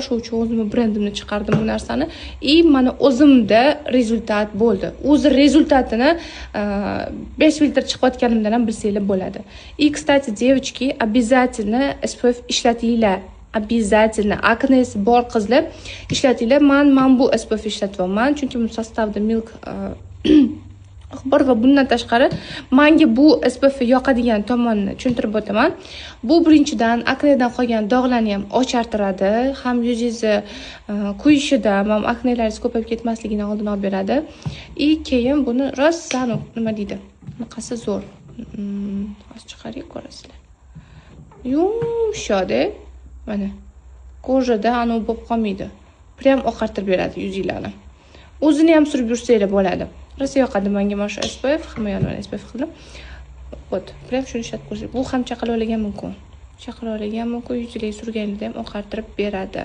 Shu uchun o'zimni brendimni chiqardim bu narsani и mana o'zimda результат bo'ldi. O'zi результат ini 5 filtr chiqayotganimdan ham bilsanglar bo'ladi. И, кстати, девочки, обязательно SPF ishlatinglar, обязательно. Aknesi bor qizlar, ishlatinglar. Man bu SPF ishlatyapman, chunki bu состав ida milk bor. Va bundan tashqari manga bu SPF yoqadigan tomonini tushuntirib o'taman. Bu birinchidan aknedan qolgan dog'larni ham ochartiradi, ham yuzingizni kuyishidan, ham aknelaringiz ko'payib ketmasligini oldini olib beradi. И keyin buni rosa, nima deydi, bunaqasi zo'r. Hozir chiqarib ko'rasizlar, yumshoqda, mana, кожа da anavi bo'lib qolmaydi, прям oqartirib beradi yuzinglarni. O'zini ham surib yursanglar bo'ladi. Rosa yoqadi menga mana shu SPF. Hamma yoqni SPF qildim. Вот, прям shuni ishlatib ko'rsangiz, bu ham chaqaloqlarga mumkin, chaqaloqlarga ham mumkin. Yuziga surganingizda ham oqartirib beradi.